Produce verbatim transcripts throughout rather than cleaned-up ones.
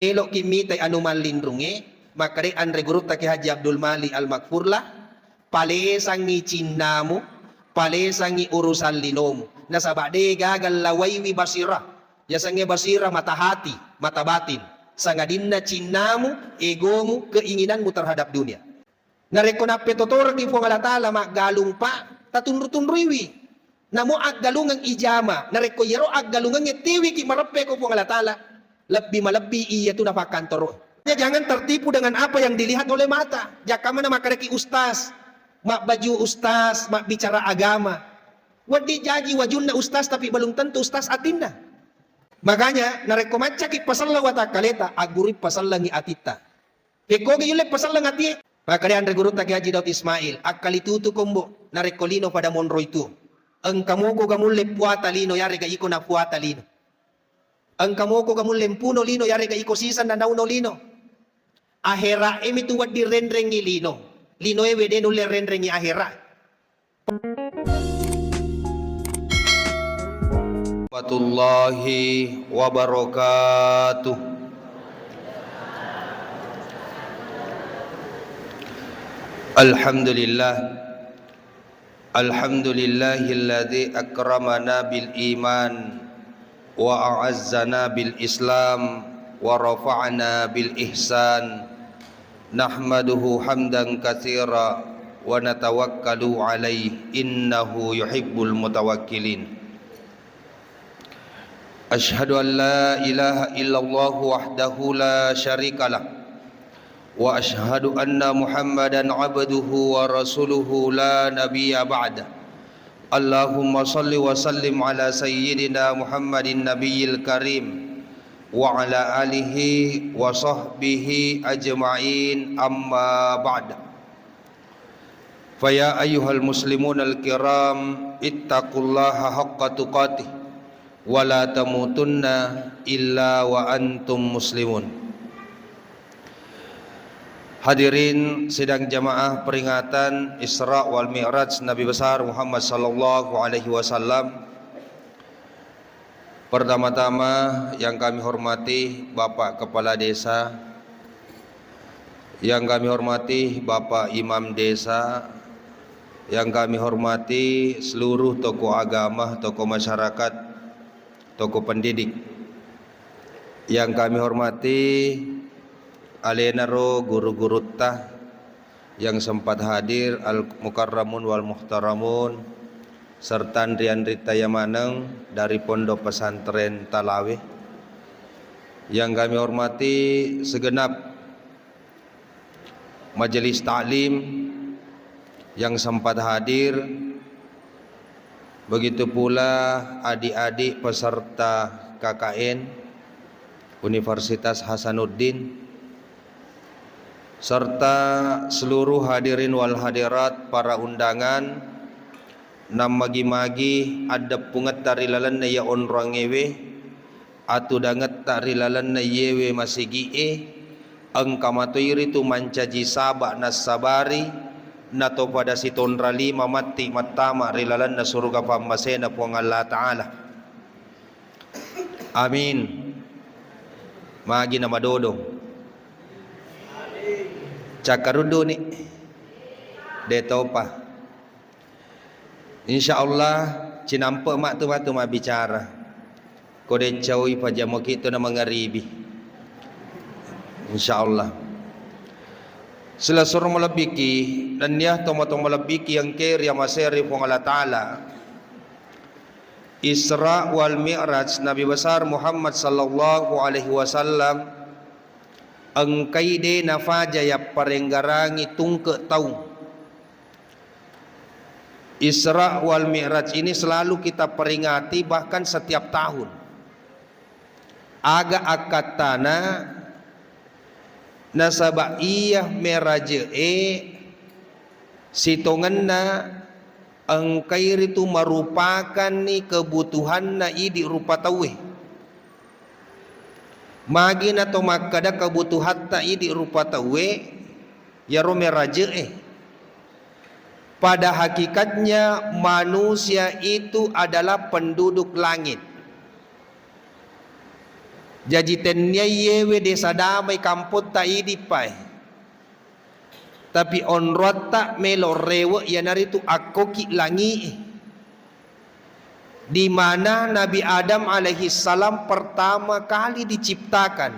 Elo'ki mitai anu mallinrungnge, makkeda anre gurutta Kiai Haji Abdul Malik Al-Makfurlah, palesangngi cinnamu, palesangngi urusan linomu. Nasaba de gaga lawaiwi basirah. Yasengnge basirah mata hati, mata batin. Sangadinna cinnamu, egomu, keinginanmu terhadap dunia. Narekko nappetotorengki Puang Allah Ta'ala maggalung, Pak, tatunru-tunruiwi. Namo aggalungeng ijama, narekko iyaro aggalungengnge tiwiki mareppe ko Puang Allah Ta'ala, lebbi malebbi iyatu napakkantoro. Ya, jangan tertipu dengan apa yang dilihat oleh mata. Jakkamana makkedaki ustaz, mabbaju ustaz, mabbicara agama. Wedding jaji wajunna ustaz, tapi belum tentu ustaz atinna. Makanya, narekko maccaki paselleng watakkaleta, aggurui pasellengi atitta. Pekkogi yulle paselleng atie. Makkeda anre gurutta Kiai Haji Daud Ismail, akkalitutu kombo, narekko lino pada monroi tu. Engka moko ga mulle puata lino, yarega iko na puata lino. Engka moko ga mulle mpuno lino, yarega iko siseng na nauno lino. Ahera e mitu wedding renrengngi lino. Lino e wede nulle renrengngi ahera. Warahmatullahi wabarakatuh. Alhamdulillah. Alhamdulillahilladzi akramana bil iman wa a'azzana bil islam wa rafa'ana bil ihsan. Nahmaduhu hamdan katsira wa natawakkalu alaih, innahu yuhibbul mutawakkilin. Asyhadu an la ilaha illallah wahdahu la syarikalah, wa asyhadu anna Muhammadan abduhu wa rasuluhu la nabiyya ba'da. Allahumma salli wa sallim ala sayyidina Muhammadin nabiyil karim wa ala alihi wa sahbihi ajma'in, amma ba'd. Fa ya ayyuhal muslimunal kiram, ittaqullaha haqqa tuqatih wa la tamutunna illa wa antum muslimun. Hadirin sidang jamaah peringatan Isra wal Mi'raj Nabi besar Muhammad sallallahu alaihi wasallam. Pertama-tama yang kami hormati Bapak Kepala Desa, yang kami hormati Bapak Imam Desa, yang kami hormati seluruh tokoh agama, tokoh masyarakat, tokoh pendidik. Yang kami hormati alenaro guru-gurutta, yang sempat hadir, al-mukarramun wal muhtaramun, serta anri-anritta iya maneng dari Pondok Pesantren Talawe. Yang kami hormati segenap majelis taklim yang sempat hadir, begitu pula adik-adik peserta K K N Universitas Hasanuddin, serta seluruh hadirin wal hadirat, para undangan, nammagi-magi addeppungetta ri lalenna iya onroangngewe, atudangetta ri lalenna iyewe masigi'e, engka matoi ritu mancaji saba' nassabari, natopada sitonra lima matti mattama ri lalenna suruga pammasena Puang Allah Ta'ala. Amin. Magi na madodong. Cakkarudduni. De topa. Insya Allah, cinampe' matu matu mabbicara. Ko deccaui pajamoki tu na mangaribi. Insya Allah. Silessureng malebbiki, nennia tomatoa malebbiki yang ke ri amaseri Puang Allah Ta'ala. Isra wal Mi'raj Nabi besar Muhammad sallallahu alaihi wasallam engkai de nafaja yapparenggarangi tungke tau. Isra wal Mi'raj ini selalu kita peringati, bahkan setiap tahun. Aga akkattana, nasaba iya meraje'e sitongenna engkai ritu marupakanni kebutuhanna idi rupa tauwe. Magi na to makkeda kebutuhatta idi rupa tauwe, yaro meraje'e. Pada hakikatnya manusia itu adalah penduduk langit. Jaji tennia iyewe desa damai kampotta idi pae. Tapi onroatta melo rewe iyanaritu akkoki langi'i. Di mana Nabi Adam alaihissalam pertama kali diciptakan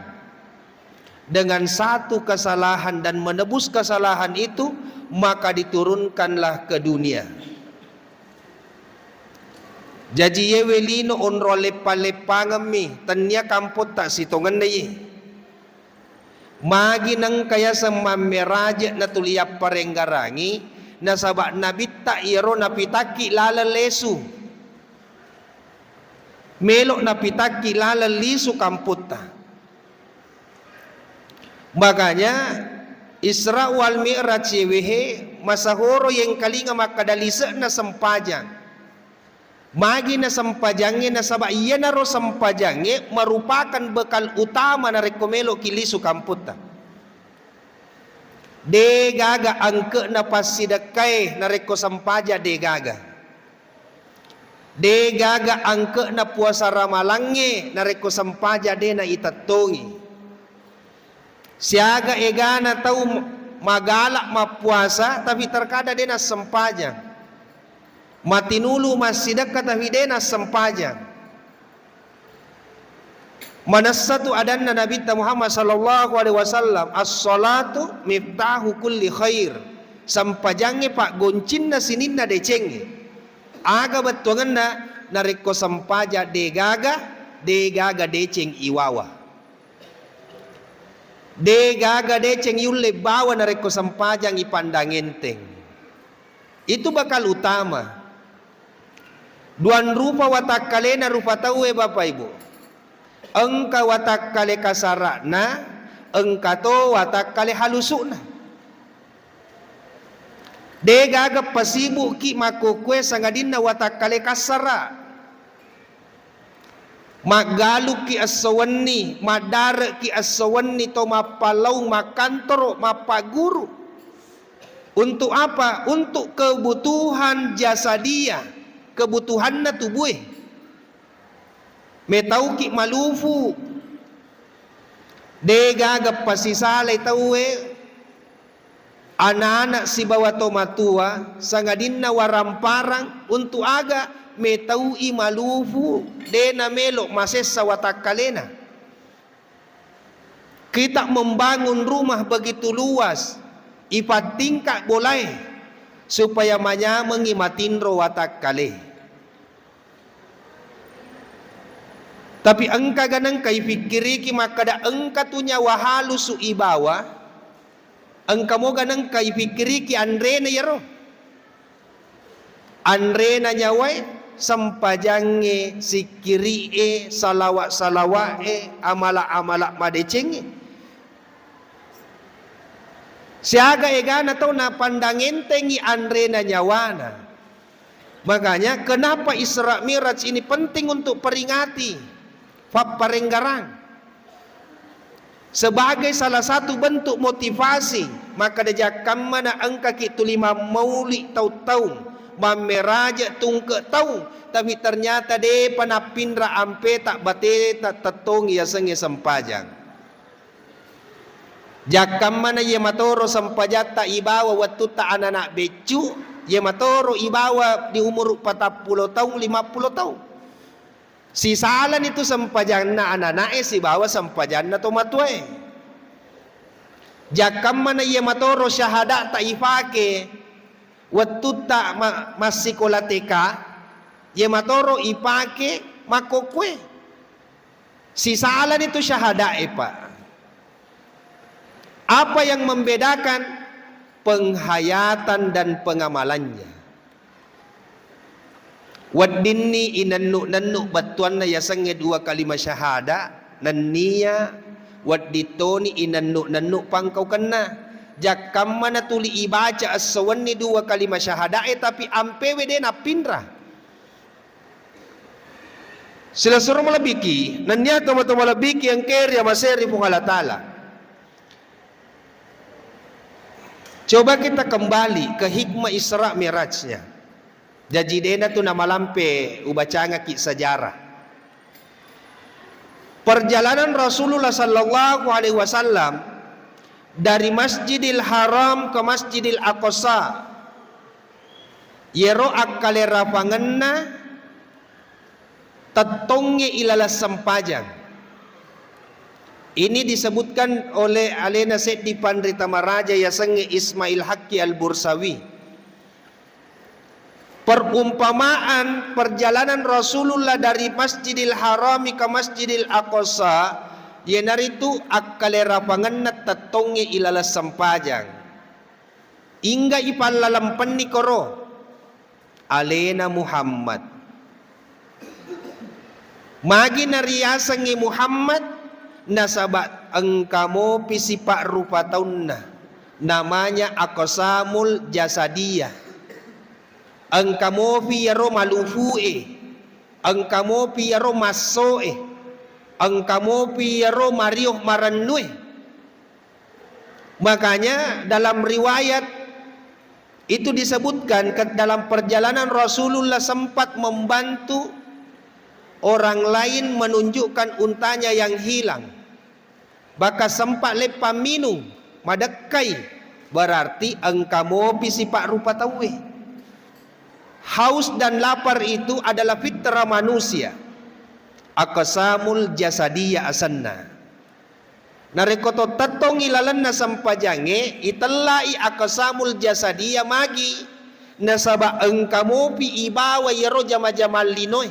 dengan satu kesalahan dan menebus kesalahan itu, maka diturunkanlah ke dunia. Jaji iyewe lino onrong leppa-leppangemmi, tennia kampotta sitongenna iye. Magi nengka yaseng mammeraje natuli yapparenggarangi, nasaba nabitta iyaro napitakki laleng lesu. Melo napitakki laleng lisu kampotta. Makanya Isra wal Mi'raj yewehe masahoro yengkalinga makkada lise'na sempajang. Magi na sempajangnge, nasaba iyanaro sempajangnge merupakan bekal utama narekko meloki lisu kampotta. De gaga angke'na passidekkae narekko sempajang, de gaga. De gaga angke'na puasa ramalangnge narekko sempajang de naitettongi. Siaga egana tau magala mappuasa tapi terkadang de nassempajang. Matinulu massidekka tapi de nassempajang. Manessa tu adanna Nabitta Muhammad sallallahu alaihi wasallam, "As-salatu miftahu kulli khair." Sempajangnge paggoncinna sininna decengnge. Aga bettuangenna? Narekko sempajang de gaga, de gaga deceng iwawa. De gaga deceng yulle bawa narekko sempajang ipandang enteng. Itu bakal utama. Duang rupa watakkalena rupa tauwe, Bapak Ibu. Engka watakkale kasara'na, engka to watakkale halusu'na. De gaga pasibu'ki makkukue sangadinna watakkale kassara. Maggalukki esso wenni, maddare'ki esso wenni to mappallaung makkantoro, mappagguru. Untuk apa? Untuk kebutuhan jasadiah, kebutuhanna tubue. Metauki malufu. De gaga pasisalai tauwe, ana-ana sibawa tomatua, sangadinna waramparang untuk aga? Metau'i malufu, de namelo masessa watakkalena. Kita membangun rumah begitu luas, ipattingka bolae supaya manyamengi matinro watakkale. Tapi engkaga nengka ifikkiriki makkada engka tu nyawa halusu ibawa? Engka moga nengka ifikkiriki anrena iyaro? Anrena nyawae, sempajangnge, sikkiri'e, salawa-salawa'e, amala-amala madecengnge. Siaga egana tau napandang entengngi anrena nyawana. Makanya, kenapa Isra Mi'raj ini penting untuk peringati, fapparenggarang. Sebagai salah satu bentuk motivasi, makkeda jakkammana engkaki tuli mammauli taung-taung, mammeraje tungke taung, tapi ternyata depa nappinra ampeta bateta tettongi yasengnge sempajang. Jakkammana iye matoro sempajatta ibawa wettutta anana beccu, iye matoro ibawa di umuru patappulo taung, limappulo taung. Sisalani tu sempajanna anana'e sibawa sempajanna tomatuae. Jakkammana iye matoro syahada'ta ifake wettutta ma-, massikola T K, iye matoro ipake makkokkue. Sisalani tu syahada'e, Pak. Apa yang membedakan? Penghayatan dan pengamalannya. Weddinni inennu-nennu bettuanna yasengnge dua kalima syahada, nennia wedding toni inennu-nennu pangkaukenna. Jakkammana tuli ibaca esso wenni dua kalima syahadae, tapi ampewe de nappinra. Silessureng malebbiki, nennia tomatoa malebbiki engkae ri amaseri Puang Allah Taala. Coba kita kembali ke hikmah Isra Mi'rajnya. Jaji dena tu namalampe ubacangaki sejarah. Perjalanan Rasulullah sallallahu alaihi wasallam dari Masjidil Haram ke Masjidil Aqsa, yero akkalerapangenna tettongnge ilaleng sempajang. Ini disebutkan oleh alena seddi panrita maraja yasengnge Ismail Haqqi Al-Bursawi. Perumpamaan perjalanan Rasulullah dari Masjidil Harami ke Masjidil Aqsa, iyanaritu akkalerapangenna tettongnge ilaleng sempajang. Ingga ipallalempenni koro? Alena Muhammad. Magi nariasengngi Muhammad? Nasaba engka mopi sipa rupa taunna, namanya aqsamul jasadiyah. Engka mopi iyaro malufu'e, engka mopi iyaro masso'e, engka mopi iyaro mario marennue. Makanya dalam riwayat itu disebutkan ke dalam perjalanan Rasulullah sempat membantu orang lain menunjukkan untanya yang hilang. Bahkan sempat leppang minung, madekkai, berarti engka mopi sipa rupa tauwe. Haus dan lapar itu adalah fitrah manusia. Aqsamul jasadiyah asenna. Narekko to tettongngi lalenna sempajangnge, itellai aqsamul jasadiyah magi, nasaba engka mopi ibawa iyaro jama-jamang linoe.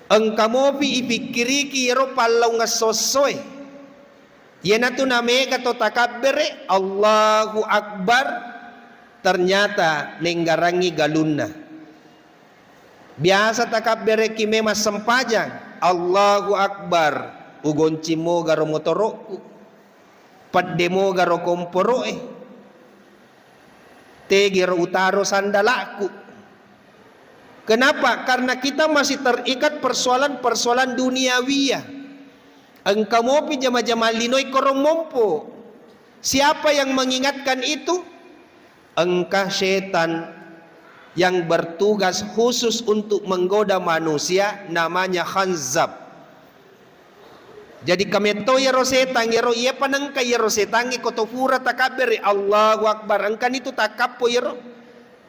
Engka mopi ipikkiriki iyaro pallaung esso-essoe. Iyanatu namega to takabbere, Allahu Akbar, ternyata nenggarangngi galunna. Biasa takabberekki memang sempajang, Allahu Akbar, ugoncing mogaro motoro'ku, pedde mogaro komporo'e, tegiro utaro sandala'ku. Kenapa? Karena kita masih terikat persoalan-persoalan duniawiyah. Engka mopi jama-jamang linoe korong mompo. Siapa yang mengingatkan itu? Engka setan yang bertugas khusus untuk menggoda manusia, namanya Khanzab. Jadi kametto iyaro setang iyaro, iyepa nengka iyaro setangnge ko to pura takabbere, Allahu Akbar, engkanitu takkappo iyaro.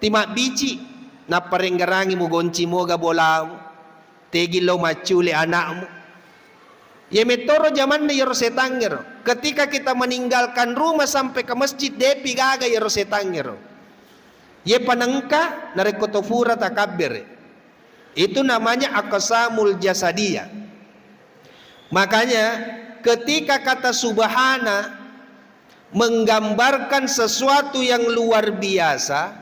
Timabbici, nappa renggarangi mugonci moga bolamu. Tegi lo maccule anakmu. Iye mettoro jamanna iyaro setangngero. Ketika kita meninggalkan rumah sampai ke masjid, depi gaga iyaro setangngero. Iye panengka narekko to fura takabbere. Itu namanya aqsamul jasadiyah. Makanya ketika kata subhana menggambarkan sesuatu yang luar biasa,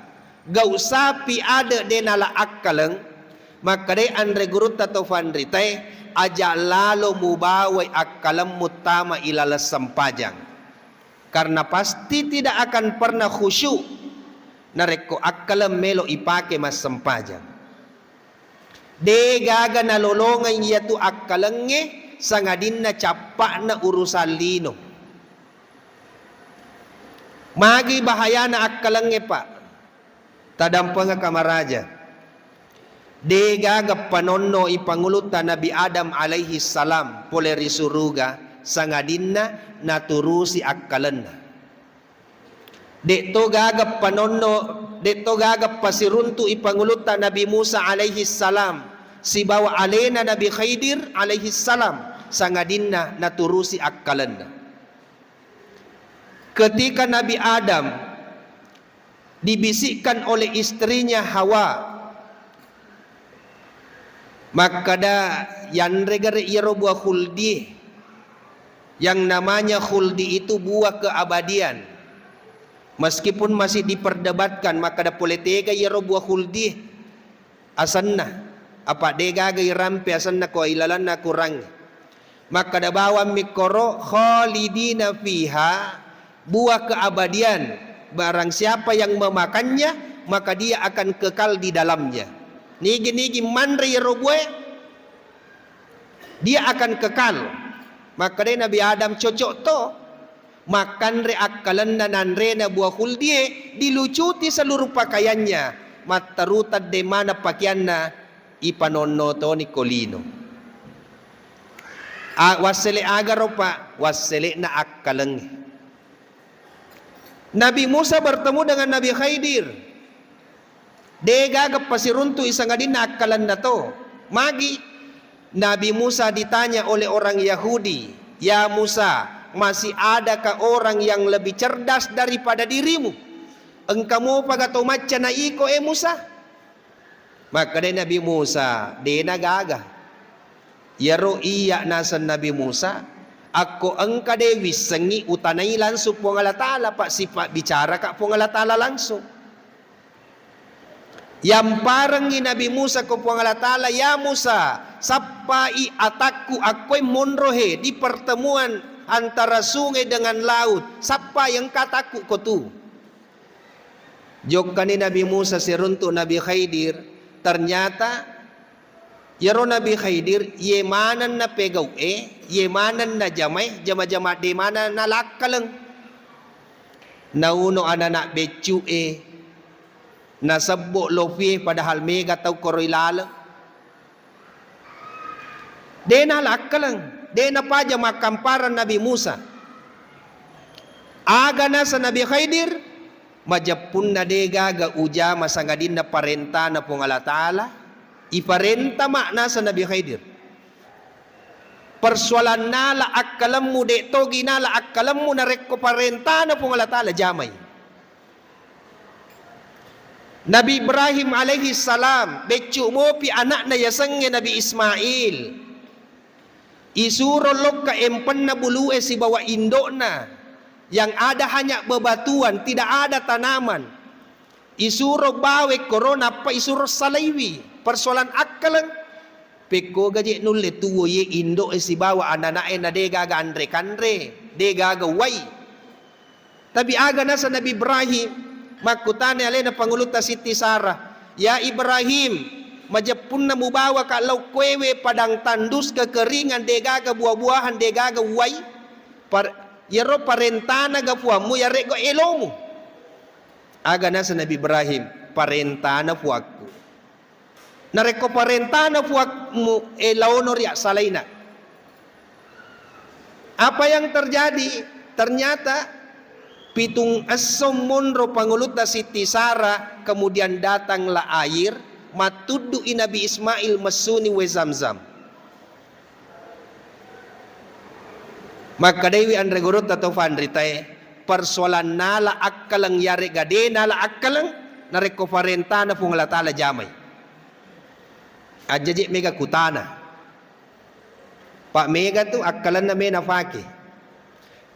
gau sapi ade de nala akkaleng, makkadai anre gurutta to fanritae, aja lalo mubawai akkalemmu tama ilaleng sempajang. Karena pasti tidak akan pernah khusyuk narekko akkaleng melo ipake massempajang. De gaga nalolongeng iyatu akkalengnge, sangadinna cappa'na urusan lino. Magi bahayana akkalengnge, Pak? Tadampengaka maraja. De gaga panonno ipangulutta Nabi Adam alaihi salam pole ri suruga, sangadinna naturusi akkalenna. De'to gaga panonno, de'to gaga pasiruntu ipangulutta Nabi Musa alaihi salam sibawa alena Nabi Khidir alaihi salam, sangadinna naturusi akkalenna. Ketika Nabi Adam dibisikkan oleh istrinya Hawa, makkada, yanre gare iyaro buah khuldi. Yang namanya khuldi itu buah keabadian. Meskipun masih diperdebatkan, makkada pole tega iyaro buah khuldi asenna, apa de gaga irampe asenna ko ilalanna Quran. Makkada bawang mikkoro, khalidina fiha, buah keabadian. Barang siapa yang memakannya, maka dia akan kekal di dalamnya. Nigi-nigi manre iyaro buae, dia akan kekal. Makkadai Nabi Adam, cocok to. Makkanre akkalenna nanrena buah khuldie, dilucuti seluruh pakaiannya, matterutang de maneng pakeanna, ipanonno toni ko lino. A-, wassele agaro, Pak? Wassele'na akkalengnge. Nabi Musa bertemu dengan Nabi Khidir. De'gaga pasiruntu'i sangadinna akkalenna to. Magi? Nabi Musa ditanya oleh orang Yahudi, "Ya Musa, masih adakah orang yang lebih cerdas daripada dirimu? Engka mopaga to macca na iko, e Musa?" Makkedai Nabi Musa, "De'na gaga." Iyaro iya naseng Nabi Musa, akko engka de wissengngi utanai langsung Puang Allah Ta'ala, Pak, sipabbicaraka Puang Allah Ta'ala langsung. Yamparengngi Nabi Musa ko Puang Allah Ta'ala, "Ya Musa, sappai atakku akkoe monro he di pertemuan antara sungai dengan laut, sappai engka atakku ko tu." Jokkani Nabi Musa siruntu Nabi Khidir, ternyata iyaro Nabi Khidir, iye manenna pegau'e, iye manenna jamae, jama-jama de manenna lakkaleng. Nauno anana beccu'e, nasebbo lofie padahal mega tau koro ilaleng. De nala akkaleng, de napaja makkampareng Nabi Musa. Aga naseng Nabi Khidir, majeppunna de gaga ujama sangadinna parentana Puang Allah Ta'ala, iparenta ma naseng Nabi Khidir. Persoalan nala akkalemmu, de togi nala akkalemmu, narekko parentana Puang Allah Ta'ala jamai. Nabi Ibrahim alaihi salam, beccu mopi anakna yasengnge Nabi Ismail. Isuro lokka empenna bulue sibawa indo'na, yang ada hanya bebatuan, tidak ada tanaman. Isuro bawe koro, nappa isuro salaiwi. Persoalan akkaleng. Pekko gaje nulle tuwo ye indo'e sibawa anana'e na de gaga anre-kanre, de gaga wai. Tapi aga naseng Nabi Ibrahim, makkutana alena pangulutta Sitti Sarah, "Ya Ibrahim, majeppunna mubawaka lao koewe padang tandus kekeringan, degaga buah-buahan, degaga uwai? Par-, iyaro parentana ga Puammu, yaregga elomu?" Aga naseng Nabi Ibrahim, "Parentana Puakku." Narekko parentana Puammu, e, laono ri assalaina. Apa yang terjadi? Ternyata pitung esso monro pangulutta Sitti Sarah, kemudian datanglah air, mattuddu'i Nabi Ismail messuni wae Zamzam. Makkedaiwi anre gurutta to fanritae, persoalan nala akkaleng yarega de nala akkaleng, narekko parentana Puang Allah Taala jamai. Ajjaji mega kutana. Pak, mega tu akkalenna mena fake.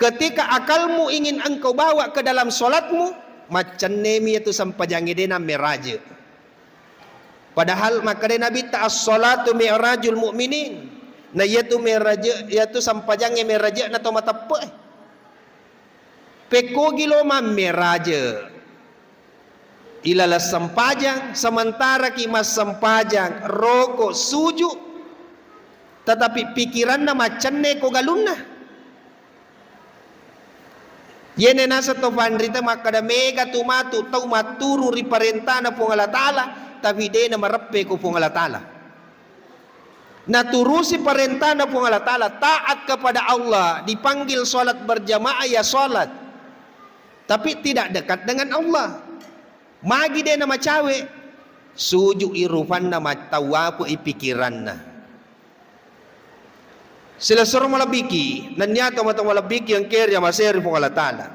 Ketika akalmu ingin engkau bawa ke dalam sholatmu, maccennemi yatu sempajangnge de nammeraje. Padahal makkeda Nabitta, "As-sholatu mi'rajul mu'minin." Na iyatu meraje, iyatu sempajangnge meraje na to mateppe'e. Pekkogi lo mammeraje ilaleng sempajang, sementara ki massempajang, roko, suju, tetapi pikiranna maccenne ko galunna. Yene naseng to fanrita makkeda mega tu matu tau matturu ri parentana Puang Allah Taala, tapi de na mareppe ko Puang Allah Taala. Naturusi parentana Puang Allah Taala, taat kepada Allah, dipanggil sholat berjamaah ya sholat, tapi tidak dekat dengan Allah. Magi de na macawe, suju i rupanna, mattawapu i pikiranna. Silessureng malebbiki, nennia tomatoa malebbiki engkeri amaseri Puang Allah Taala.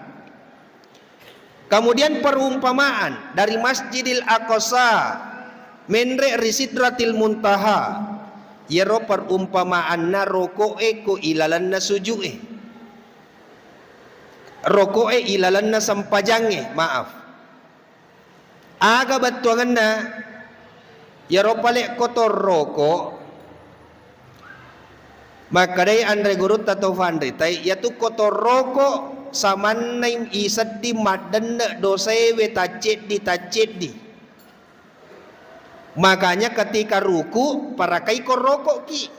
Kemudian perumpamaan dari Masjidil Aqsa menre ri Sidratil Muntaha. Iyaro perumpamaanna roko'e ko ilalenna suju'e. Roko'e ilalenna sempajangnge, maaf. Aga bettuangenna? Iyaro pale kotor roko, makkedai anre gurutta to fanritai, iyatu kotor roko samanna isedding maddenne dosaewe tacceddi-tacceddi. Makanya ketika ruku, parakaiko rokoki.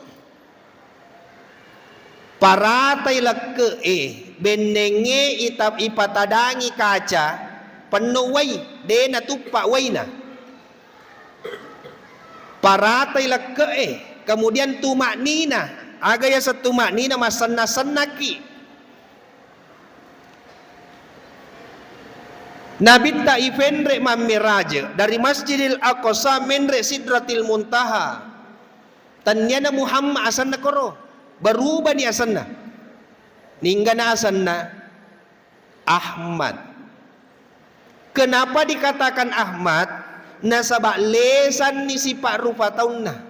Paratai lekke'e, bennengnge ita-, ipatadangi kaca, penno wai, de natuppa waina. Paratai lekke'e, kemudian tuma'nina, Aga yaseng tuma'nina massenna-sennaki. Nabitta ifenre mammiraje dari Masjidil Aqsa menre Sidratil Muntaha. Tenniana Muhammad asenna koro, berubani asenna. Ninggana asenna Ahmad. Kenapa dikatakan Ahmad? Nasaba lesanni sipa rupa taunna.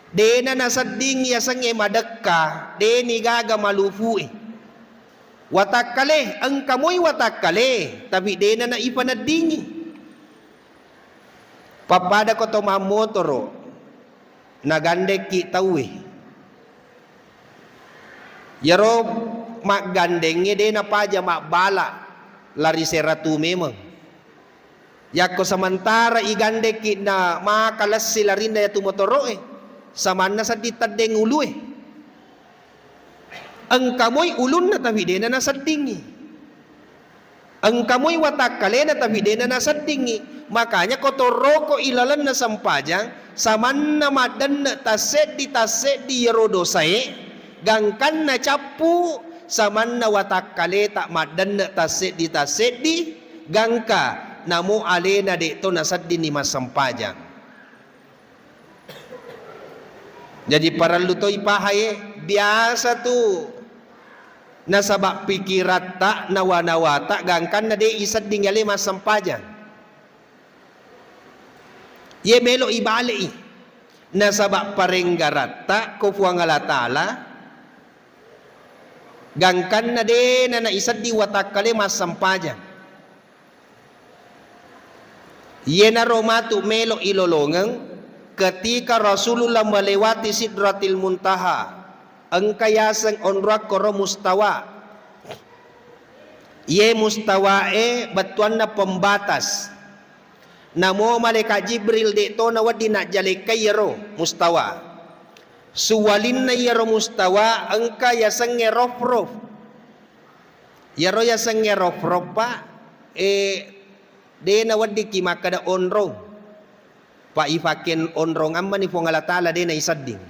Dena nasedding yasengnge madekka, deni gaga malufue. Watakkale, engka moi watakkale, tapi dena na ipaneddingi. Pappada ko to mammotoro, nagandekki tauwe. Iyaro maggandengnge de napaja mabbala, lari seratu memeng. Yakko sementara igandekki na maka lessi larinna yatu motoro'e, samanna sedding teddeng ulue. Engka moi ulunna tapi dena naseddingi. Engka moi watakkalena tapi dena naseddingi. Makanya ko toroko ilalenna sempajang, samanna maddenne tasseddi-tasseddi iyaro dosae, gangkanna cappu, samanna watakkaleta maddenne tasseddi-tasseddi, gangka namo alena de to naseddinni massempajang. Jaji parellu toi pahae, biasa tu nasaba pikiratta, nawa-nawata, gangkanna de isedding ale massempajang. Ye melo ibalei, nasaba parenggaratta ko Puang Allah Taala, gangkanna de nana isedding watakkale massempajang. Iyenaro matu melo ilolongeng ketika Rasulullah melewati Sidratil Muntaha, engka yaseng onroakkoro mustawa. Iye mustawae bettuanna pembatas. Namo malaikat Jibril de to nawedding najjalekkai iyaro mustawa. Suwalinna iyaro mustawa engka yasengnge rofrof. Iyaro yasengnge rofrof, Pak, eh, de naweddikki makkeda onrong. Pak, ifakken onrong ammani Puang Allah Taala de naisedding.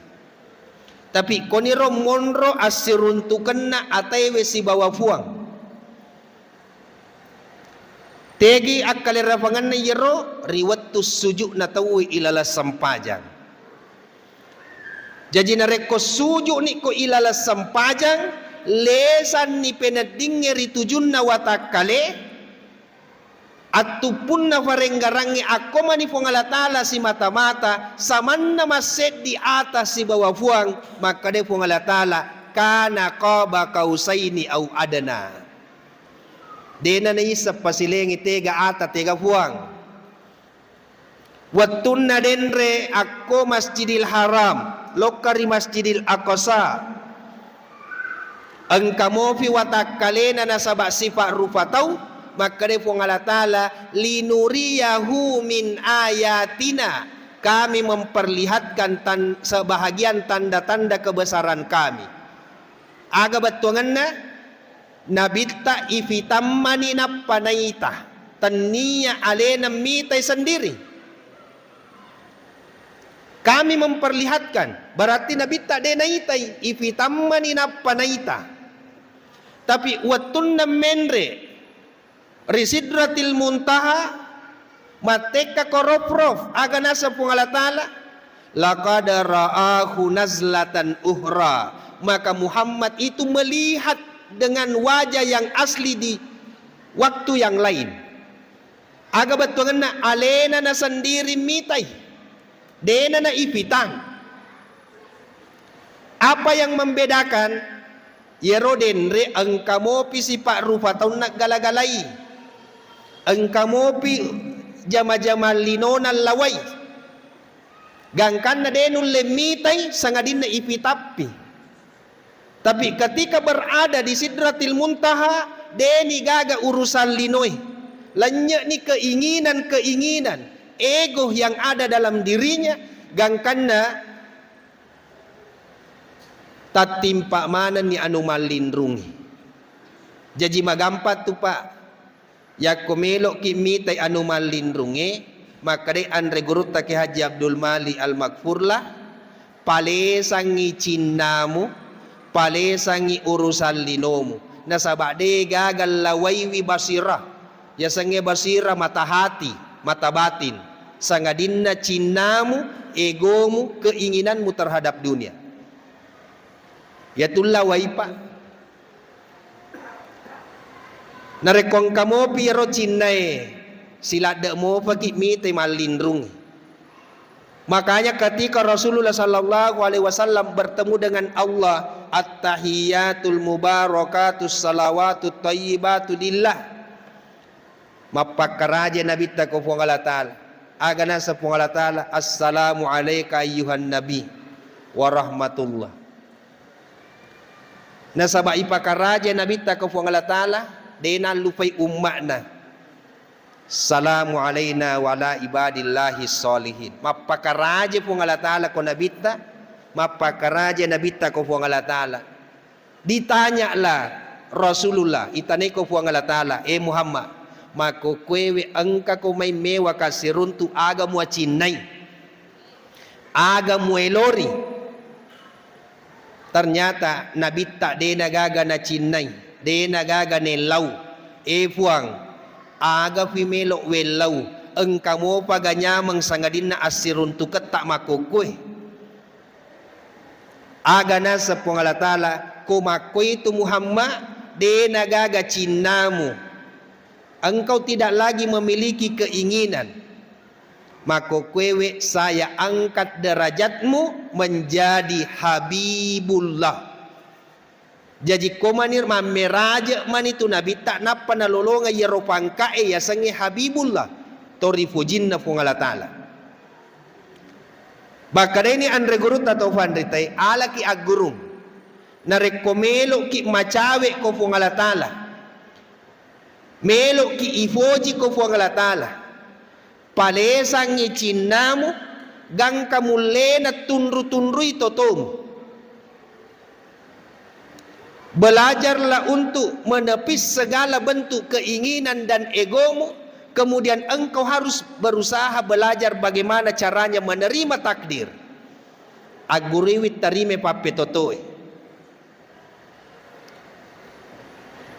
Tapi koniro monro assiruntukenna ataewe sibawa Puang. Tegi akkalerafangenna iyaro ri wettu suju'na tauwe ilaleng sempajang. Jaji narekko suju'ni ko ilaleng sempajang, lesanni peneddingnge ri tujunna watakkale, attuppunna farenggarangnge akko mani Puang Allah Taala simata-mata, samanna masseddi ata sibawa Puang, makkeda Puang Allah Taala, "Kana qaba qausaini au adna." Dena naisseng pasilengi tega ata tega Puang. Wettunna denre akko Masjidil Haram, lokka ri Masjidil Aqsa. Engka mopi watakkalena nasaba sifa rupa tau, makkeda Puang Allah Taala, "Linuriyahu min ayatina." Kami memperlihatkan tan-, sebahagian tanda-tanda kebesaran Kami. Aga bettuangenna? Nabitta ifitammani nappa naita, tennia alena mitai sendiri. Kami memperlihatkan, berarti Nabitta de naitai, ifitammani nappa naita. Tapi wettunna menre ri Sidratil Muntaha, mattekka ko rofrof, aga naseng Puang Allah Taala, "Laqad ra'ahu nazlatan ukhra." Maka Muhammad itu melihat dengan wajah yang asli di waktu yang lain. Aga bettuangenna, alena nasendiri mitai. Dena naifitang. Apa yang membedakan? Iyaro denre engka mopi sipa rupa taunna gala-galai. Engka mopi jama-jama linona lawai. Gangkanna de nulle mitai sangadinna ifitappi. Tapi ketika berada di Sidratil Muntaha, deni gaga urusan linoe. Lennye'ni keinginan-keinginan, ego yang ada dalam dirinya, gangkanna tattimpa manenni anu mallinrungnge. Jaji magampang tu, Pak. Yakko melo'ki mitai anu mallinrungnge, makkedai anre gurutta Kiai Haji Abdul Malik Al-Maghfurlah, Palesangngi cinnamu, palesangngi urusan linomu. Nasaba de gaga lawaiwi basira. Yasengnge basira mata hati, mata batin. Sangadinna cinnamu, egomu, keinginanmu terhadap dunia. Yatulla waipa. Narekko engka mopi iyaro cinnae, siladde mopaki mite mallinrung. Makanya ketika Rasulullah sallallahu alaihi wasallam bertemu dengan Allah, "At-tahiyyatul mubarakatus salawatut thayyibatu lillah." Mappakkaraje Nabitta ko Puang Allah Ta'ala. Aga naseng Puang Allah Ta'ala, "Assalamu alaika ayyuhan nabi wa rahmatullah." Nasaba ipakaraje Nabitta ko Puang Allah Ta'ala, de nallupai umma'na. "Salamu alaina wa ala ibadillahi sholihin." Mappakaraje Puang Allah Ta'ala ko Nabitta, mappakaraje Nabitta ko Puang Allah Ta'ala. Ditanyalah Rasulullah, itanaiko Puang Allah Ta'ala, "Eh Muhammad, makkokkoewe engkako mai mewa kassiruntu aga muacinnai? Aga muelori?" Ternyata Nabitta dena gaga nacinnai, dena gaga nellau. "Eh Puang, aga fi melo wellau? Engka mopa ga nyameng sangadinna assiruntuketta makkokkoe?" Aga naseng Puang Allah Ta'ala, "Ko makkoitu Muhammad, dena gaga cinnamu. Engkau tidak lagi memiliki keinginan. Makkokkoewe saya angkat derajatmu menjadi Habibullah." Jaji ko mani mammeraje mani tu Nabitta, nappa nalolongeng iyaro pangka'e yasengnge Habibullah, to rifojinna Puang Allah Ta'ala. Bakkadaini anre gurutta to fanritai, alaki aggurung. Narekko meloki macawe ko Puang Allah Ta'ala, meloki ifoji ko Puang Allah Ta'ala, palesangngi cinnamu, gangka mullena tunru-tunrui totomu. Belajarlah untuk menepis segala bentuk keinginan dan egomu, kemudian engkau harus berusaha belajar bagaimana caranya menerima takdir. Agguruiwi tarima pappetotoe.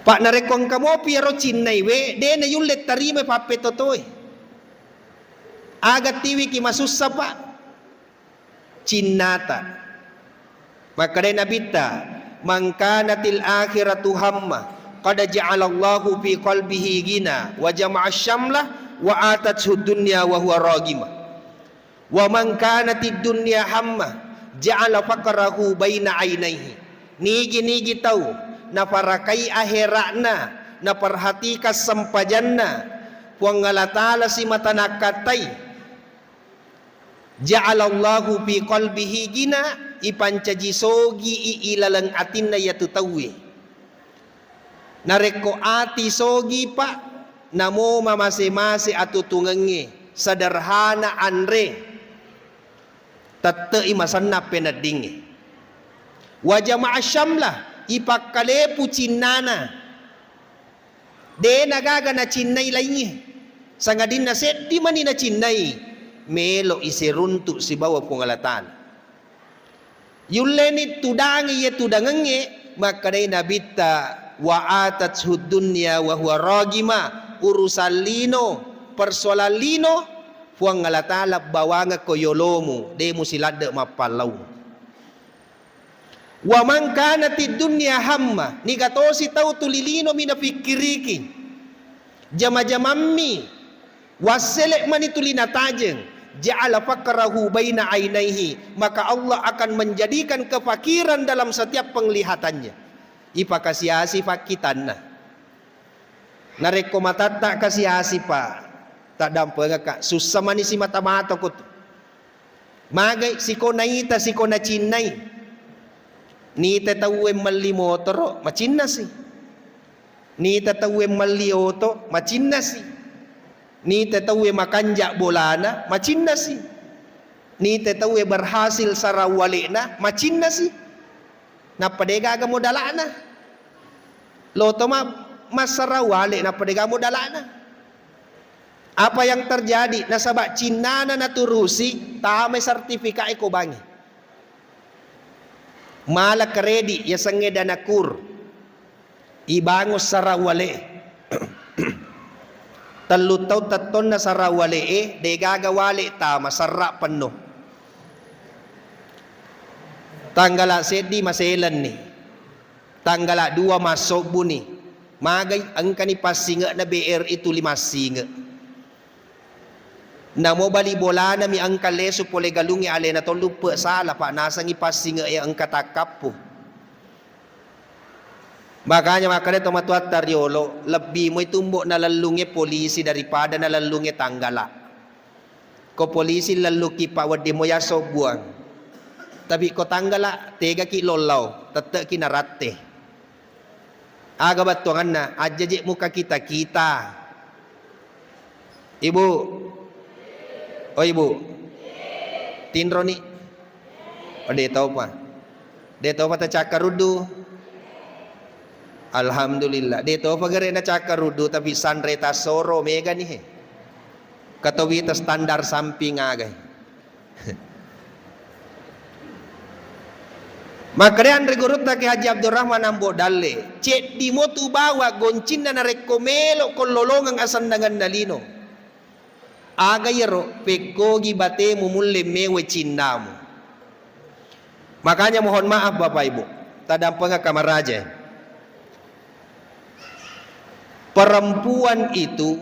Pa narekko engka mopi iyaro cinnaiwe, de nayulle tarima pappetotoe. Aga tiwiki masussa, Pak? Cinnata. Makkedai Nabitta, "Man kanatil akhiratu hamma, qad ja'alallahu fi qalbihi ghina, wa jama'a syamlah, wa atathu dunya wa huwa raghimah. Wa man kanatid dunya hamma, ja'ala faqrahu baina ainaihi." Nigi-nigi tau naparakai ahera'na, naperhatikan sempajanna, Puang Allah Ta'ala simata nakkattai. Ja'alallahu fi qalbihi ghina, ipancaji sogi i ilaleng atinna iyatu tauwe. Narekko ati sogi, Pak, namo mamase-mase atutungengnge, sederhana anre, tette'i masenna peneddingnge. Wa jama'a syamlah, ipakkalepu cinnana. De nagaga nacinnai laingnge, sangadinna seddi mani nacinnai, melo isiruntu sibawa Puang Allah Ta'ala. Yulleni tudangi iye tudangengnge, makkedai Nabitta, "Wa atathu dunya wa huwa raghima," urusan lino, persoalan lino, Puang Allah Ta'ala bawangekko yolomu, de musiladde mappallau. Wa man kanatid dunya hamma, niga tosi tau tuli linomi napikkiriki, jama-jamammi, wassele mani tuli natajeng, ja'ala faqrahu baina ainaihi, maka Allah akan menjadikan kefakiran dalam setiap penglihatannya. Ipakasiasi fakkitanna. Narekko matatta kasi-asi, Pak, taddampengekka, sussa mani simata-mata ko tu. Magai siko naita, siko nacinnai. Nita tauwe melli motoro, macinnasi. Nita tauwe melli oto, macinnasi. Nita tauwe makanja bolana, macinnasi. Nita tauwe berhasil sarawalena, macinnasi. Nappa de gaga modalana. Loto ma-, massarau ale, nappa de gaga modalana. Apa yang terjadi? Nasaba cinnana naturusi, tamai sertifikat e ko bangi. Mala kredit yasengnge dana kur, ibangun sara wale'e. Tellu taung tettonna sara wale'e, degaga wale tama, serra penno. Tanggala seddi maselenni, tanggala dua massobbuni, magai engkani passinge'na B R I tuli massinge. Namo bali bolanami engka lesu pole galungnge alena tolluppe sala, Pak, nasengngi passinge'e engka takkappu. Makanya makkeda tomatoatta riolo, lebbi moi tumbo nalellungnge polisi daripada nalellungnge tanggala. Ko polisi lellukki, Pak, wedding moi asobbuang. Tapi ko tanggala, tegaki lollao, tette'ki naratte. Aga bettuanganna, ajjaje muka kita-kita. Ibu. Oh, Ibu. Tinroni. Oh, de topa. De topa tacakkaruddu. Alhamdulillah. De topa gare nacakkaruddu, tapi sanre tassoro megani he. Katowita standar samping aga he. Makkeda anre gurutta Kiai Haji Abdurrahman Ambo Dalle, ceddi mo tu bawa goncinna narekko melo ko lolongeng asennangenna lino. Aga iyaro, pekkogi batemu mulle mewe cinnamu. Makanya mohon maaf Bapak Ibu, tadampengeng kamaraja. Perempuan itu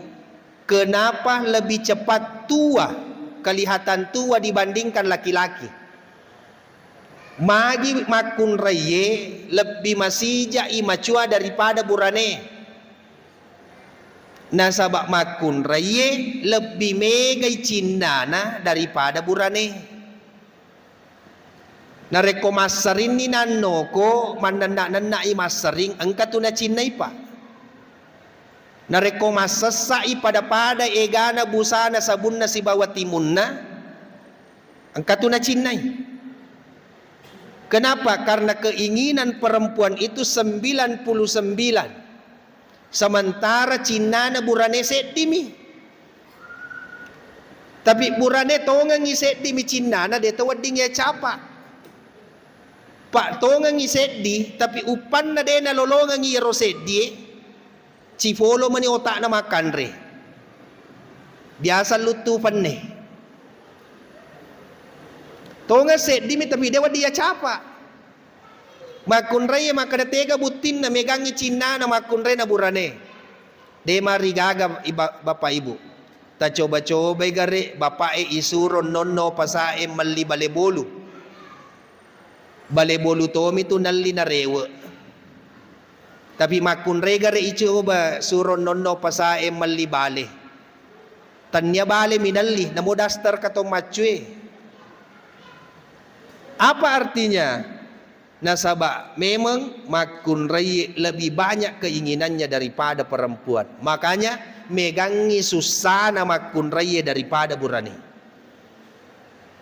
kenapa lebih cepat tua, kelihatan tua dibandingkan laki-laki? Magi makkunraiye lebbi masija'i macua daripada burane. Nasaba makkunraiye lebbi megai cinnana daripada burane. Narekko masserinni nannoko, mannenna-nenna'i massering, engka tu nacinnai, Pak. Narekko massessa'i pada-pada egana, busana, sabunna sibawa timunna, engka tu nacinnai. Kenapa? Karena keinginan perempuan itu sembilan puluh sembilan. Sementara cinnana burane seddimi. Tapi burane tongengngi seddimi cinnana, de to wedding iya capa. Pak, tongengngi seddi, tapi uppanna de nalolongengngi iyaro seddie, cifolo mani otakna makkanre. Biasa luttu penne. Tongeng seddimi, tapi de wedding iya capa. Makkunrai makkeda tega buttinna megangngi cinnana makkunraina burane. De marigaga iba-, Bapak Ibu. Tacoba-cobai gare bapa'e isuro nonno pasae melli bale bolu. Bale bolu tomi tu nelli narewe. Tapi makkunrai gare icoba suro nonno pasae melli bale. Tania bale minelli, namo daster ka to maccue. Apa artinya? Nasaba memang makkunrai lebih banyak keinginannya daripada perempuan. Makanya megangngi sussana makkunrai daripada burane.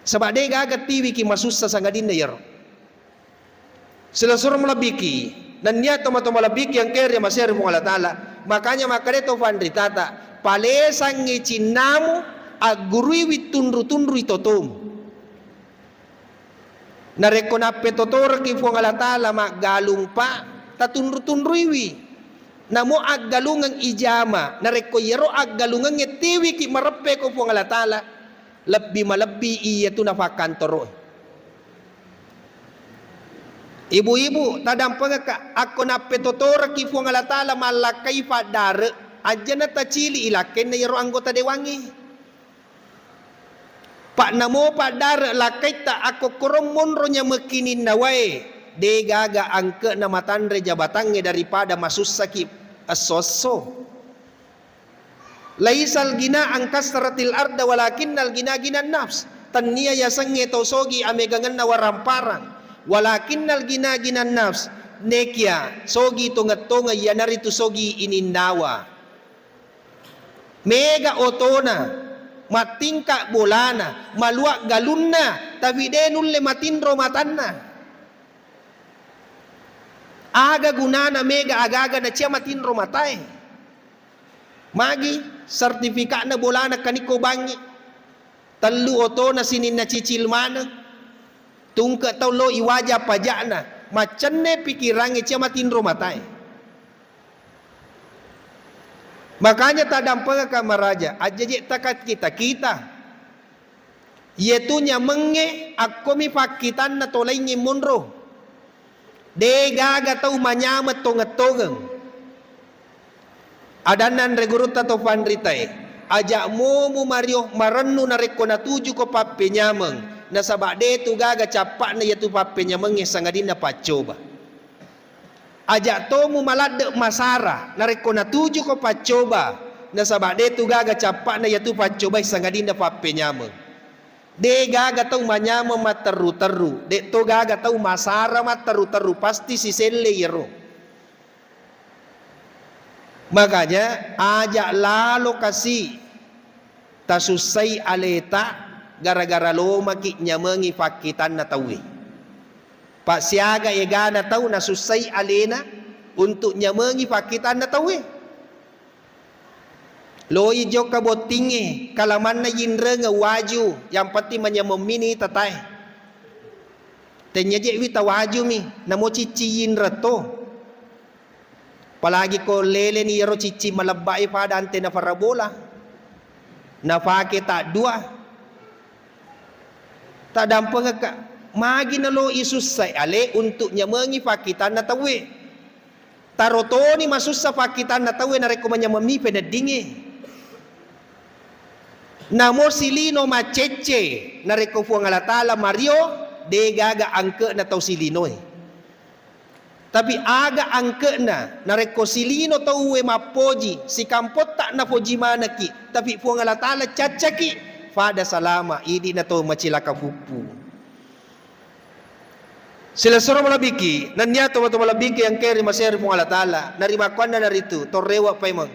Saba de gaga tiwiki masussa sangadinna iyaro. Silessureng malebbiki, nennia tomatoa malebbiki engkae ri maseri Puang Allah Ta'ala. Makanya makkeda to fanritata, palesangngi cinnamu, agguruiwi tunru-tunrui totomu. Narekko nappetotoreki Puang Allah Ta'ala maggalung, Pak, tatunru-tunruiwi. Namo aggalungeng ijama, narekko iyaro aggalungengnge tiwiki mareppe ko Puang Allah Ta'ala, lebbi malebbi iyatu nafakkantoroe. Ibu-ibu, tadampengekka, akko nappetotoreki Puang Allah Ta'ala mallakkai faddare, ajjana tacili ilakkainna iyaro anggota dewangnge. Pak, namo paddare lakkaitta akkokkorong monro nyamekkininna wae, de gaga angke'na matanre jabatangnge daripada masussaki esso-esso. Laisal gina angkasratil arda walakinnal gina ginan nafs. Tennia yasengnge tau sogi amegangenna waramparang. Walakinnal gina ginan nafs. Nekia sogi tongeng-tongeng iyanaritu sogi ininnawa. Mega otona, mattingka bolana, malua galunna, tapi de nulle matinro matanna. Aga gunana mega aga-aga nacia matinro matae? Magi sertifikatna bolana kanikko bangi. Tellu otona sininna cicil maneng. Tungke tau lo iwaja pajakna. Maccenne pikirangnge cia matinro matae. Makanya tadampengekka maraja, ajjaje takakita-kita. Iyatu nyamengnge akkomi fakkitanna tolaingnge monro. De gaga tau manyameng tongeng-tongeng. Adanna anre gurutta to panritae, aja' momu mario marennu narekko natujuko pappenyameng, nasaba' detu gaga cappa'na iyatu pappenyamengnge sangadinna paccoba. Aja' tomu maladde' masara narekko natujuko paccoba, nasaba' detu gaga cappa'na iyatu paccobae sangadinna pappenyameng. De gaga tau manyameng matterru-terru, de to gaga tau masara matterru-terru, pasti siselle iyaro. Makanya aja' lalo kasi tasussai aleta gara-gara lomaki nyamengi fakkitanna tauwe. Pa siaga egana tau nasussai alena untuk nyamengi fakkitanna tauwe. Loi jokka bottingnge, kalamanna yinrengeng waju, yang penting manyameng mini tatae. Tennya je' wita wajumi, namo cicci yinreng to. Apalagi ko leleni iyaro cicci malebbae pada antena parabola. Nafake taddua. Tadampengekka, magi nalo isussai ale untuk nyamengi fakkitanna tauwe. Taro toni masussa fakkitanna tauwe narekko manyameng mi peneddingnge. Namo silino maccecce, narekko Puang Allah Taala mario, de gaga angke'na tau silinoe. Tapi aga angke'na narekko silino tauwe mappoji, sikampotta napoji manekki, tapi Puang Allah Taala caccaki, fada salama, idi'na to macilaka puppu. Silessureng malebbiki, nennia tomatoa malebbiki engkae ri maseri Puang Allah Taala, narimakkuannanaritu torrewe' paimeng.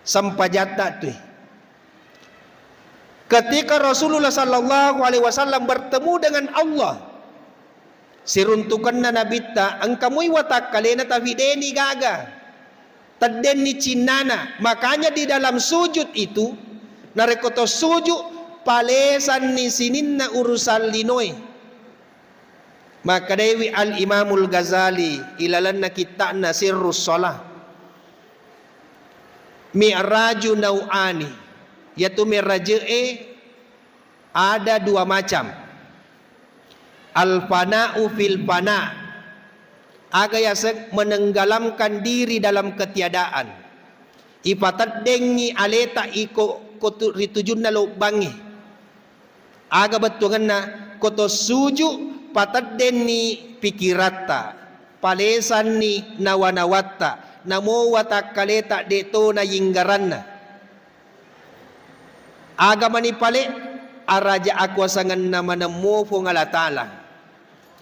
Sempajatta tui. Ketika Rasulullah sallallahu alaihi wasallam bertemu dengan Allah, siruntukenna Nabitta, engka moi watakkalena tapi deni gaga. Teddenni cinnana. Makanya di dalam sujud itu, narekko to sujud, palesanni sininna urusan linoe. Makkedaiwi Al-Imamul Ghazali ilalenna kitta'na Sirrus Shalah, "Mi'raju nau'ani," iyatu meraje'e ada dua macam. Al-fana'u fil fana', aga yaseng menenggelamkan diri dalam ketiadaan. Ipateddengngi aleta iko ko tu-, ri tujunna lobbangnge. Aga bettuangenna, ko to suju pateddenni pikiratta, palesanni nawa-nawatta, namo watakkaleta de to nayinggaranna. Aga mani pale, araja akuasangenna manemmo Puang Allah Taala.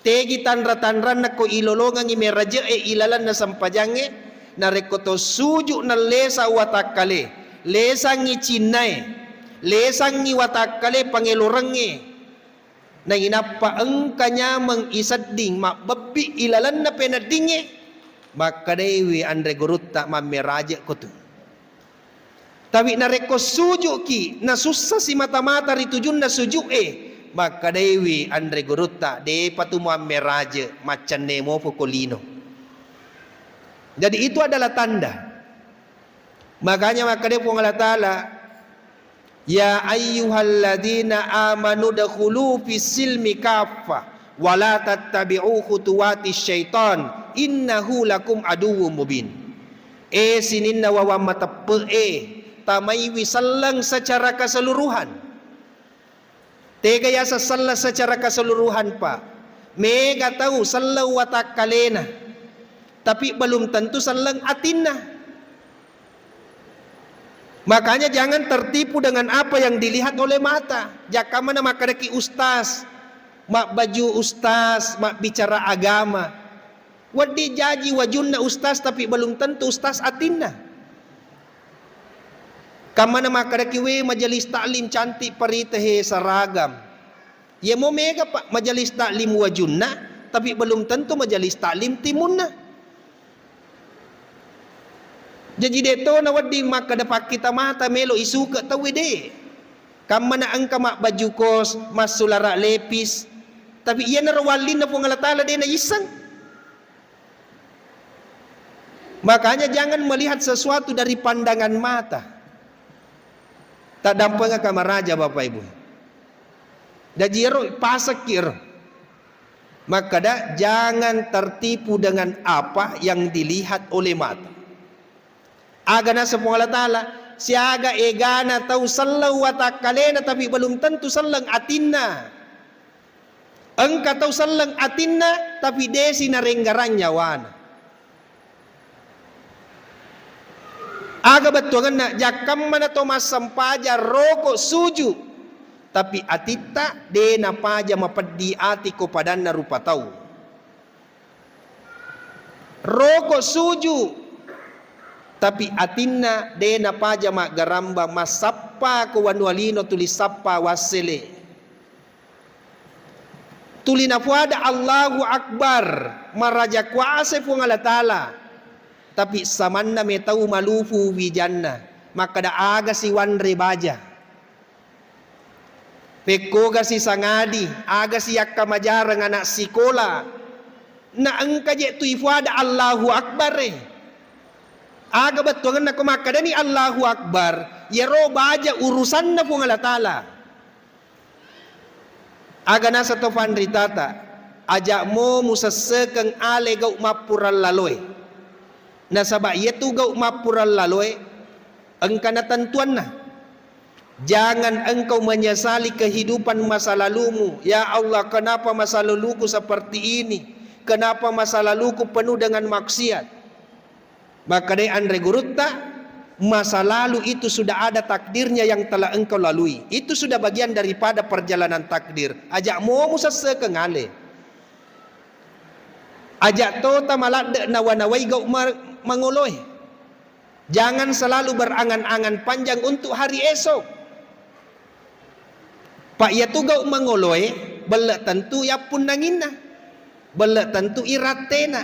Tegi tanra-tanranna ko ilolongengngi meraje'e ilalenna sempajangnge, narekko to suju nallesa watakkale, lesangngi cinnae, lesangngi watakkale pangelorengnge, nainappa engka nyameng isedding mabbebbi ilalenna peneddingnge, makkedaiwi anre gurutta, mammeraje' ko tu. Tapi narekko suju'ki, nasussa simata-mata ri tujunna suju'e, makkedaiwi anre gurutta, depa tu muammeraje, maccenne mopo ko lino. Jadi itu adalah tanda. Makanya makkedai Puang Allah Taala, "Ya ayyuhalladzina amanu dkhulu fis silmi kaffah, wa la tattabi'u khutuwatis syaitan, innahu lakum aduwwum mubin." E sininna wawang mateppe'e, tamaiwi selleng secara keseluruhan. Tega yaseng selleng secara keseluruhan, Pak? Mega tau selleng watakkalena, tapi belum tentu selleng atinna. Makanya jangan tertipu dengan apa yang dilihat oleh mata. Jakkamana makkedaki ustaz, mabbaju ustaz, mabbicara agama. Wedding jaji wajunna ustaz, tapi belum tentu ustaz atinna. Kammana makkedaki, "We, majelis taklim cantik parita he, seragam." Yemo mega, Pak, majelis taklim wajunna, tapi belum tentu majelis taklim timunna. Jaji de to nawedding makkeda pakkita mata melo isuke tauwe, de. Kammana engka mabbaju kos, massulara lepis, Tapi iyanaro wallinna Puang Allah Ta'ala de' naisseng. Makanya jangan melihat sesuatu dari pandangan mata. Taddampengaka maraja, Bapak Ibu. Jaji ero pasekki ero. Makkada, jangan tertipu dengan apa yang dilihat oleh mata. Aga naseng Puang Allah Ta'ala, siaga egana tau selleng watakkalena, tapi belum tentu selleng atinna. Engka tau selleng atinna, tapi desi narenggarang nyawana. Aga bettuangenna, jakkammana to massempajang roko suju, tapi atitta de napaja mapeddi ati ko padanna rupa tau. Roko suju, tapi atinna de napaja maggaramba, massappa ko wanua lino tuli sappa wassele. Tuli nafuada Allahu Akbar, maraja kuasa Puang Allah Ta'ala. Tapi samanna metau malufu wijanna, makkada aga siwanre baja. Pekkogasi sangadi, agasi yakkamajareng ana' sikola. Na engka je tu ifuada Allahu Akbar e. Aga bettuangenna ko makkadani Allahu Akbar, yero baja urusanna Puang Allah Ta'ala. Aga naseng to fanritata, aja'mo musessekeng ale gau mappurallaloe. Nasaba iyatu gau mappurallaloe engka natentuanna. Jangan engkau menyesali kehidupan masa lalumu. Ya Allah, kenapa masa laluku seperti ini? Kenapa masa laluku penuh dengan maksiat? Makkadai anre gurutta, masa lalu itu sudah ada takdirnya yang telah engkau lalui. Itu sudah bagian daripada perjalanan takdir. Aja'mo musessekeng ale. Aja' tota maladde nawa-nawai gau ma-, mangoloe. Jangan selalu berangan-angan panjang untuk hari esok. Pa iyatu gau mangoloe, belle tentu yappunnanginna, belle tentu irattena.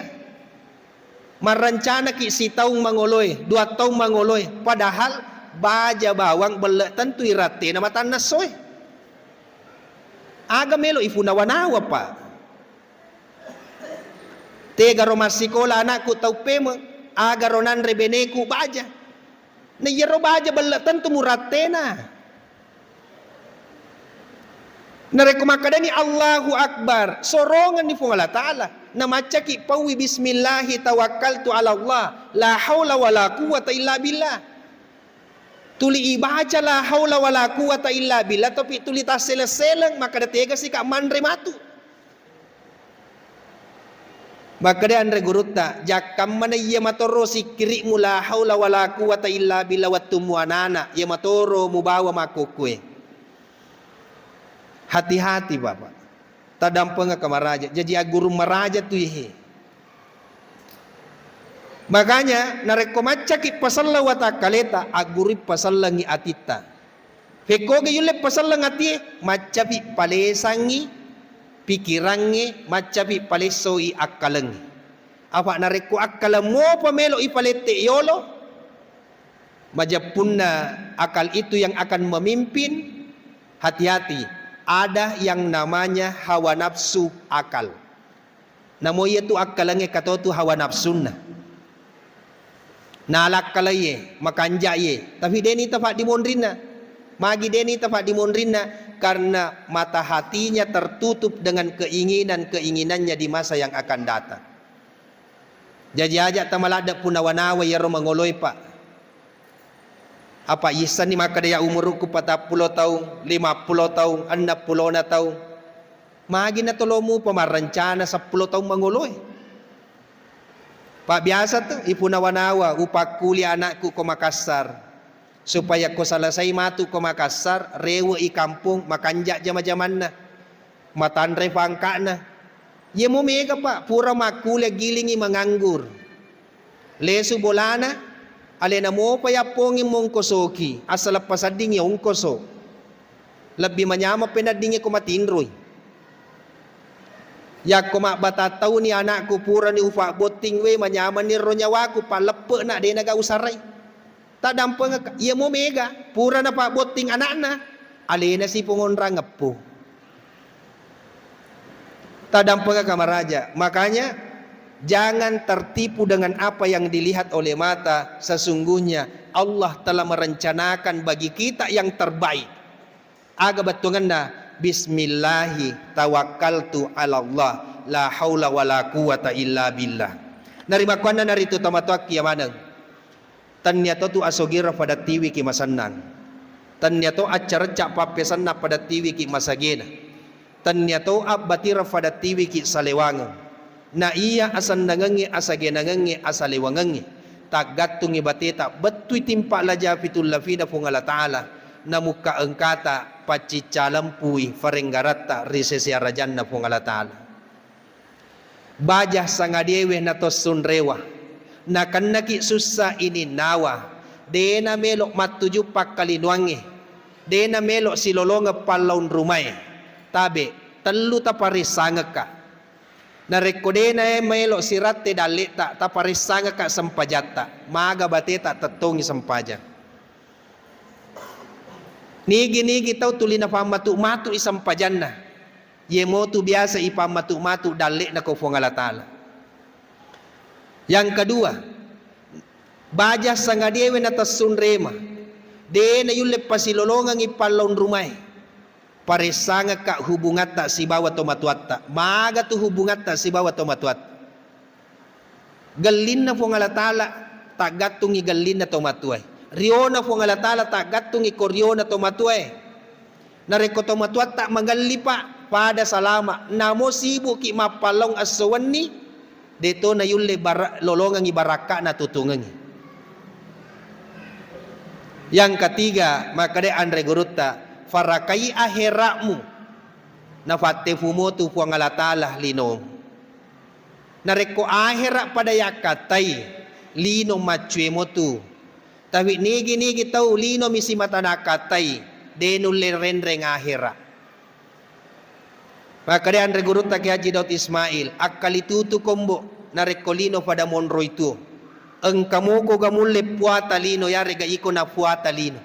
Marencanaki sitaung mangoloe, dua taung mangoloe, padahal baja bawang belle tentu irattena matanna essoe. Aga melo ifunawa-nawa, Pak? Tegaro massikola anakku tau pemeng, agaro nanre beneku baja. Na iyaro baja belle tentu murattena. Narekko makkadani Allahu Akbar, sorongenni Puang Allah Ta'ala. Namaccaki paui, "Bismillahi tawakkaltu ala Allah, la haula wala quwwata illa billah." Tuli ibaca la haula wala quwwata illa billah, tapi tuli tasseleng-seleng, makkada tegasika manre matu. Makkeda anre gurutta, jakkammana iya matoro sikkiri'mu la haula wala quwwata illa billah wettu muanana, iya matoro mubawa makkukkue. Hati-hati, Bapak. Tadampengaka maraja. Jaji agguru maraja tu ihe. Makanya, narekko maccaki paselleng watakkaleta, aggurui pasellengi atitta. Fekkoga yulle paselleng atie, maccapi palesangngi pikirangnge, maccapi palessoi akkalengnge. Apa narekko akkaleng mopa melo ipalette yolo, majeppunna akal itu yang akan memimpin, hati-hati, ada yang namanya hawa nafsu akal. Namo iyatu akkalengnge katotu hawa nafsunna. Nalakkalaiye, makanjaiye, tapi deni tafaddimonrinna. Magi deni tafaddimonrinna? Karena mata hatinya tertutup dengan keinginan-keinginannya di masa yang akan datang. Jaji aja tamaladde punawa-nawa iyaro mangoloe, Pak. Apa yissenni makkeda ya umurukku patappulo taung, limappulo taung, enneppulona taung. Magi natolomu pamarrencana seppulo taung mangoloe. Pak, biasa tu ipunawa-nawa upakkulia anakku ko Makassar. Supaya ko selesai matu ko Makassar, rewe i kampung, makanja jama-jamanna. Matanre pangka'na. Yemo mega, Pak, pura makkulia gilingi menganggur. Lesu bolana, alena mopa yappongi mongkosoki, asal paseddingi ongkoso. Lebbi manyameng peneddingi ko matinroi. Yakko mabbata tauni anakku purani ufabbotting, we, manyamenni ro nyawaku, palleppe'na, de naga usarai. Tadampengekka, iyamo mega, pura napabbotting ana'na, alena si pongonrang eppo. Tadampengaka maraja. Makanya, jangan tertipu dengan apa yang dilihat oleh mata. Sesungguhnya Allah telah merencanakan bagi kita yang terbaik. Aga bettuangenna, "Bismillahi tawakkaltu 'ala Allah, la haula wala quwwata illa billah." Narimakkuannanaritu tomatoakki iya maneng. Tennia to tu asogira fadattiwiki masennang. Tennia to accarecca pappesenna fadattiwiki masagena. Tennia to abbatira fadattiwiki salewangeng. Na iya asennangengnge, asagenangengnge, asalewangengnge, taggattungngi bateta bettui timpa laja fitullafina Puang Allah Ta'ala, namukka engkata paccicca lempui farenggaratta ri sese arajanna Puang Allah Ta'ala. Baja sangadiewe natossunrewa, nakennaki sussa ininnawa, dena melo mattuju pakkalinoangnge, dena melo silolongeng pallaung rumae, tabe tellu taparessangekka. Narekko dena melo siratte dalleta, taparessangekka sempajatta, maga bateta tettongi sempajang. Nigi-nigi tau tuli napammatu-matui sempajanna, iyemotu biasa ipammatu-matu dalle'na ko Puang Allah Ta'ala. Yang kedua, baja sangadiewe natessunrema, de nayulle pasilolongengngi pallaung rumae. Paressangekka hubungatta sibawa tomatuatta. Maga tu hubungatta sibawa tomatuatta. Gellinna Puang Allah Ta'ala taggattungngi gellinna tomatuae. Riona Puang Allah Ta'ala taggattungngi ko riona tomatuae. Narekko tomatuatta magelli, Pak, pada salama. Namo sibukki mappallaung esso wenni, deto nayulle bara-, lolongengngi barakka'na tutungengngi. Yang ketiga, makkeda anre gurutta, farakai aherakmu. Nafattefu motu Puang Allah Ta'ala linomu. Narekko ahera pada yakkattai, lino maccue motu. Tapi nigi-nigi tau lino mi simata nakkattai, de nulle renreng ahera. Makkeda anre gurutta Kiai Haji Daud Ismail, akkalitutu kombo narekko lino pada monroi tuo. Engka moko ga mulle puata lino, yarega iko napuata lino.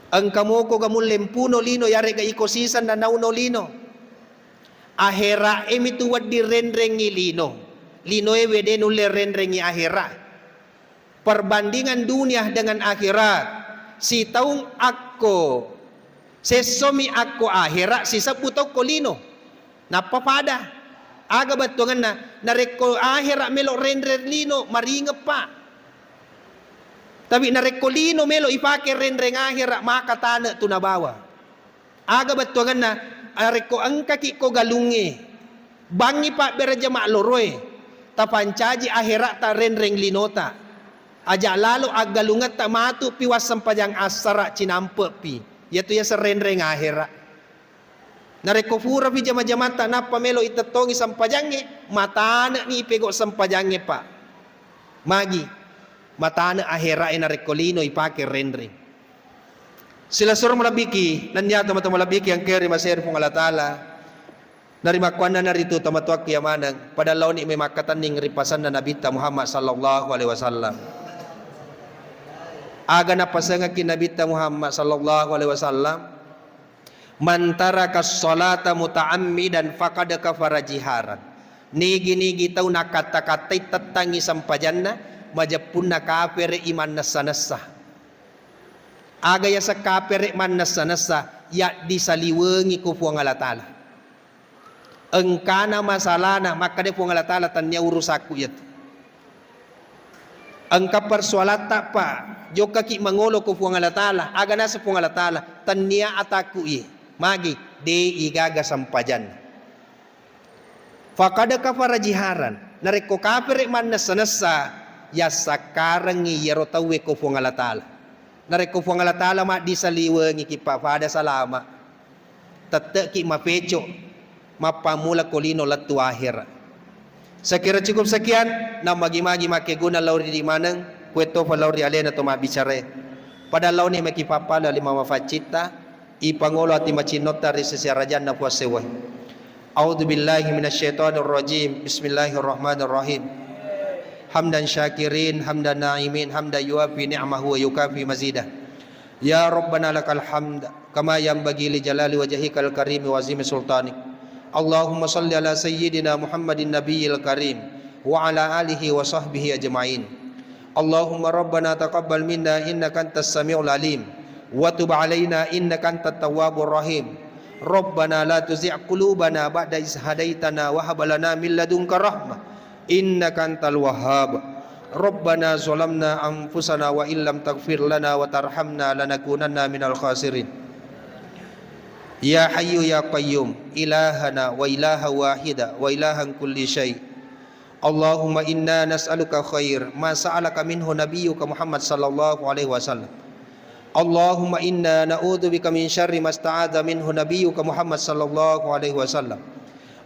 Engka moko ga mulle mpuno lino, yarega iko sisenna nauno lino. Ahera e mitu wedding renrengngi lino. Linoe we de nulle renrengngi ahera. Perbandingan dunia dengan akhirat. Sitaung akko, sessomi akko ahera, sisebbu taukko lino. Nappa pada. Aga bettuangenna, narekko ahera melo renreng lino, maringeppa. Tapi narekko lino melo ipake renreng ahera, maka tane tu nabawa. Aga bettuangenna, narekko engkaki ko galungnge, bangngi pabbere jama loroe, tapancaji ahera'ta renreng linota. Aja lalo aggalungetta matu pi wassempajang assara cinampe'pi. Iyatu yaseng renreng ahera. Narekko purapi jama-jamatta nappa melo itettongi sempajangnge, matane'ni ipego sempajangnge, Pak. Magi, matane ahera'e narekko lino ipake renreng. Silessureng malebbiki, nennia tomatoa malebbiki engkae ri maseri Puang Allah Ta'ala. Narimakkuannanaritu tomatoakku iya maneng, pada laoni mai makkatenning ri pasenna Nabitta Muhammad sallallahu alaihi wasallam. Aga napasengekki Nabitta Muhammad sallallahu alaihi wasallam, "Man taraka sholata muta'ammidan faqad kafara jiharan." Nigi-nigi tau nakkatta-kattai tettangngi sempajanna, majeppunna kapere'i mannessa-nessa. Aga yaseng kapere mannessa-nessa, yaddisaliwengi ku Puang Allah Ta'ala. Engkana masalana, makkeda Puang Allah Ta'ala, tennia urusakku iyatu. Engka persoalatta, Pak, jokkaki mangolo ku Puang Allah Ta'ala, aga naseng Puang Allah Ta'ala, tennia atakku iye. Magi, de igaga sempajanna. Faqad kafara jiharan. Narekko kapere mannessa-nessa, yassakkarengngi iyaro tauwe ko Puang Allah Ta'ala. Narekko Puang Allah Ta'ala maddisaliwengiki, Pak, pada salama. Tette'ki mapecco, mappammula ko lino lettu ahera. Sekira cukup sekian, namagi-magi makkeguna lao ri idi maneng, kuettofa lao ri alena to mabbicarae. Pada laoni maki pappalu alima mafaccitta, ipangolo ati macinnotta ri sese arajanna Puang sewwae. A'udzu billahi minasyaitonir rajim. Bismillahirrahmanirrahim. Hamdan syakirin, hamdan na'imin, hamdan yuwafi ni'mahu wa yukafi mazidah. Ya Rabbana lakal hamd, kama yanbaghi li jalali wajhikal karimi wa azimi sultanik. اللهم صل على سيدنا محمد النبي الكريم وعلى آله وصحبه أجمعين. اللهم ربنا تقبل منا إنك أنت السميع العليم وتب علينا إنك أنت التواب الرحيم. ربنا لا تزغ قلوبنا بعد إذ هديتنا وهب لنا من لدنك رحمة إنك أنت الوهاب. ربنا ظلمنا أنفسنا وإن لم تغفر لنا وترحمنا لنكونن من الخاسرين. يا حي يا قيوم، إلهنا وإله واحد وإله كل شيء. اللهم إنا نسألك خير ما سألك منه نبيك محمد صلى الله عليه وسلم. اللهم إنا نعوذ بك من شر ما استعاذ منه نبيك محمد صلى الله عليه وسلم.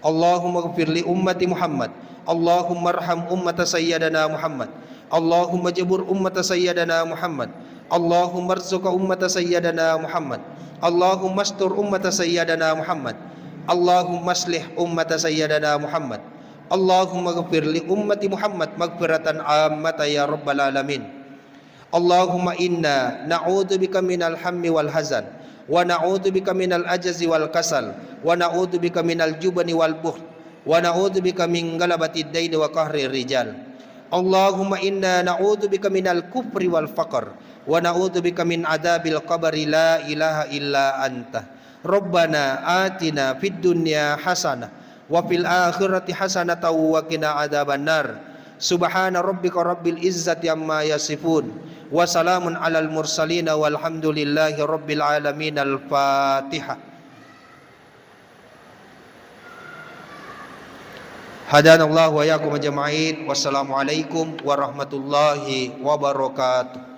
اللهم اغفر لأمة محمد. اللهم ارحم أمة سيدنا محمد. اللهم اجبر أمة سيدنا محمد. اللهم ارزق أمة سيدنا محمد. اللهم استر أمة سيدنا محمد. اللهم أصلح أمة سيدنا محمد. اللهم اغفر لأمة محمد مغفرة عامة يا رب العالمين. اللهم إنا نعوذ بك من الهم والحزن، ونعوذ بك من العجز والكسل، ونعوذ بك من الجبن والبخل، ونعوذ بك من غلبة الدين وقهر الرجال. اللهم إنا نعوذ بك من الكفر والفقر، ونعوذ بك من عذاب القبر لا إله إلا أنت. ربنا آتنا في الدنيا حسنة وفي الآخرة حسنة وقنا عذاب النار. سبحان ربك رب العزة عما يصفون. وسلام على المرسلين والحمد لله رب العالمين. الفاتحة. هدانا الله وإياكم أجمعين. والسلام عليكم ورحمة الله وبركاته.